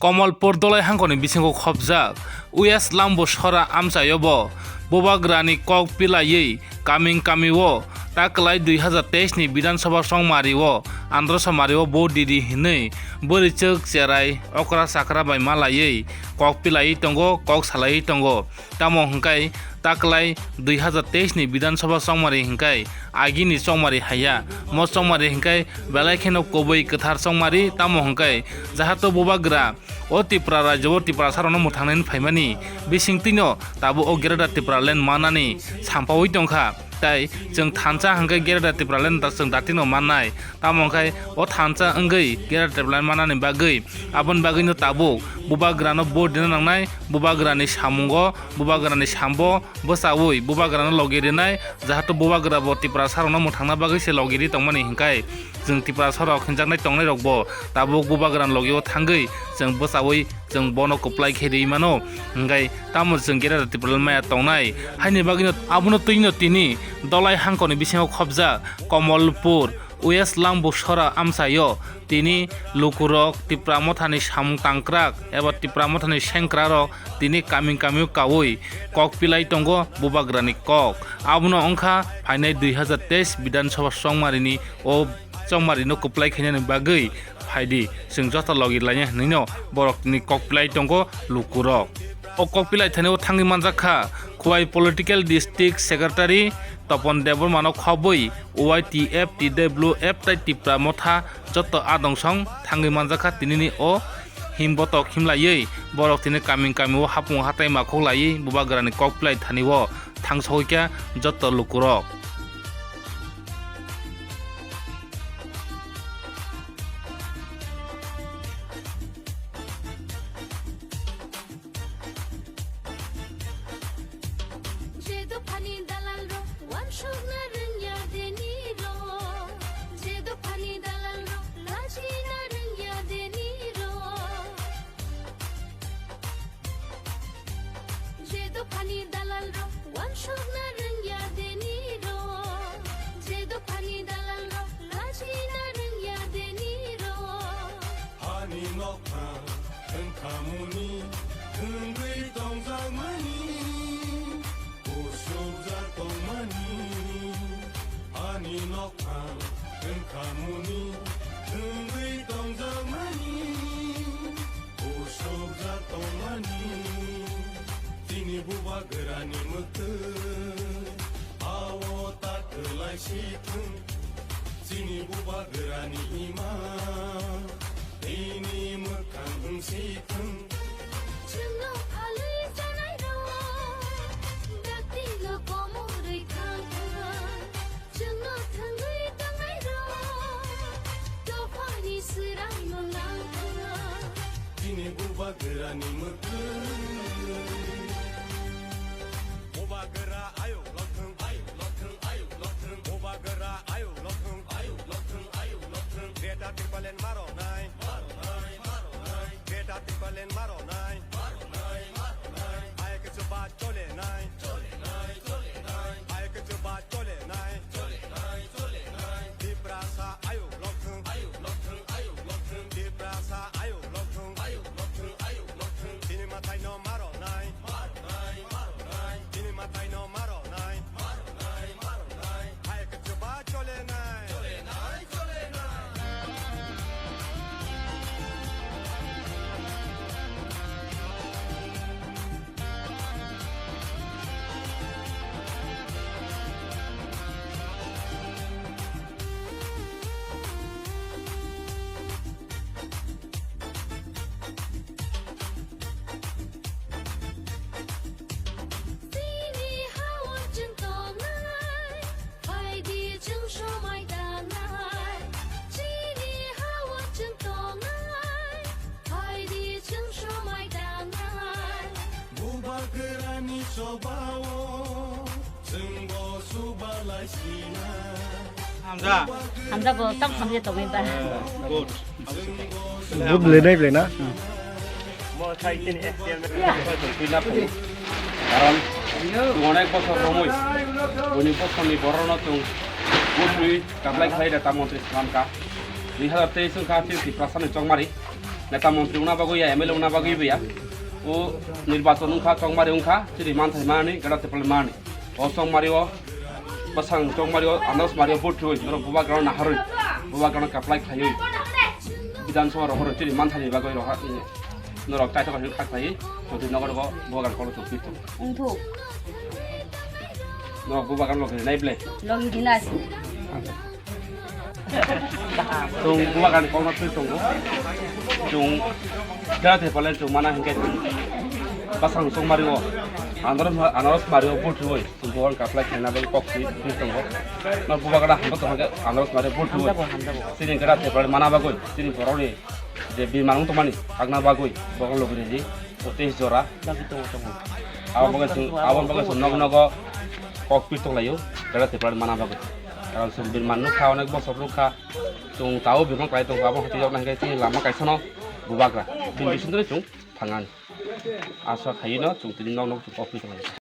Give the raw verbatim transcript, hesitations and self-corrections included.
Komolpur Dolai hangkoni bisingo khopjak West Lambu Sora amchaio bo Bubagrani kok pilaiwi kaming kamio ta kwlai dui hazar teis ni Bidhan Sabha chongmario Andhra Somari o vote didi hinwi bwrwichwk cherai okra chakra bai malaiwi kok pilaiwi tongo, kok salaiwi tongo. Tamo hwnkhe ta kwlai dui hazar teis ni Bidhan Sabha chongmari hwnkhe agini chongmari haiya. Mo chongmari hwnkhe belai kheno kubui kwthar chongmari, tamo hwnkhe jahato Bubagra o Tripura rajyo o Tiprasarokno mwthangnaini phaimani bisingtwino tabuk o Greater Tipraland manani sampaui tongkha. Tai chwng thansa hwnkhe Greater Tipraland da-, chwng datirno mannai. Tamo hwnkhe o thansa wngwi Greater Tipraland manani bagwi, aboni bagwino tabuk Bubagrano vote rina nangnai, Bubagrani samungo, Bubagrani sambo bwchaui Bubagrano logi rinai, jahato Bubagra bo Tiprasarokno mwthangna bagwi se logi ri tongmani hwnkhe chwng Tiprasarok hinjaknai tongnairokbo tabuk Bubagrani logio thangwi chwng bwchaui chwng bono kwplai khe ri mano, hwnkhe tamo chwng Greater Tipraland maya tongnai. Haini bagwino abono twino tini Dolai hangkoni bisingo khopjak Komolpur West Lambu Sora amchaio tini lukurok Tipra Mothani samung tangkrak eba Tipra Mothani sengkrakrok tini kaming kamio kaui kok pilai tongo Bubagrani kok. Abono wngkha phainai dui hazar teis Bidhan Sabha chongmarini o chongmarino kwplai khainani bagwi phaidi, chwng joto logi laina hinwino borokni kok pilai tongo lukurok. O kok pilai thani o thangwi manjak kha Khowai Political District Secretary Topon Debbarmano khobwi Y T F, T W F tai Tipra Motha joto adong song thangwi manjak kha tinini o himbotok himlaiwi borok tini kaming kamio hapung hatai makhuk laiwi Bubagrani kok pilai thani o thangsogwi kha joto lukurok. Je dophani dalalrok wansukna rwngya denirok, je dophani dalalrok lachina rwngya denirok. Je dophani dalalrok wansukna rwngya denirok, je dophani dalalrok lachina rwngya denirok. Hani nokha wngkhamuni thwngwi tongjakmani, kusubjak tongmani. Ani nokphang wngkhamuni thwngwi tongjakmani, usukjak tongmani. Chini Bubagrani mwktwi ao ta kwlai si thwng. Chini Bubagrani ima tini mwkhang wng si thwng. Chwngno phalwi chanairok, dakti no komorwi thang thang. Chwngno thangwi tongnairok, dophani swrang no lang thang. Chini Bubagrani mwkhwng. Bubagra ayuk lokthwng, ayuk lokthwng, ayuk lokthwng. Bubagra ayuk lokthwng, ayuk lokthwng, ayuk lokthwng. Greater Tipraland maronai, maronai, maronai. Greater Tipraland maronai, maronai, maronai. Ayuk chuba cholenai, cholenai, cholenai. Ayuk chuba cholenai, cholenai, cholenai. Tiprasa ayuk lokthwng, ayuk lokthwng, ayuk lokthwng. Tiprasa ayuk lokthwng, ayuk lokthwng, ayuk lokthwng. Chini mwtai no maronai, maronai, maronai. Chini mwtai no maronai, maronai, maronai. Ayuk chuba cholenai, cholenai, cholenai. Chini ha-o chwng tongnai, phaidi chwng somai tangnai. Chini ha-o chwng tongnai, phaidi chwng somai tangnai. Bubagrani chobao chwngbo subalai sinai. Hamja. Hamja bo tam samje tongwi ba. Good. Good, belai nai, belai na. Mo sai tini S T M twi na phu. Karon chwng onek bosor romwi, boni bosorni borokno chwng bwswi kaplai khlai da ta montri swnam ka. Dui hazar teis wngkha chini Tiprasani chongmari. Neta montri wngna bagwi ya, M L A wngna bagwi bo ya. O nirbachon wngkha, chongmari wngkha, chini manthai mani, gada tepal mani. O chongmari o, bwsang chongmari o, anos mari o vote rwi, norok bubagrano naharwi, bubagrano kaplai khlaiwi. Bidhan Sabha rohorwi chini manthani bagwi roha, norok chaithok khlaiwi kha khlaiwi, chwngtwi nogo nogo bubagrano kono chwngtwi tong. Wngthok. Norok bubagrano logi nai ble. Logi dinai. Chwng bubagrani kokno twi tongo. Chwng jera tei palen chwng mana hinkhe chwng bwsang chwng mario. Anaros, anaros mario vote rwi chwng bubagrani kaplai khaina bagwi kok twi, twi tongo. No bubagra hamjak tongkha khe anaros mario vote rwi. Hamjago, hamjago. Chini jera tei palen mana bagwi chini borokni je bini manung tongmani hakna bagwi borok logi ridi. Teis jora. Logi tongo, tongo. Abo bagwi chwng, abo bagwi chwng nogo nogo kok twi tonglaio. Jera tei palen mana bagwi. Karon chwng bini manung kha, onek bosor nukha. Chwng tao birman klai tongo, abo hati jok nangkhe chini lama kaisa no bubagra. Chwng bising twi chwng thangani. Asa khaino chwng tini nok nok chwng office thangani.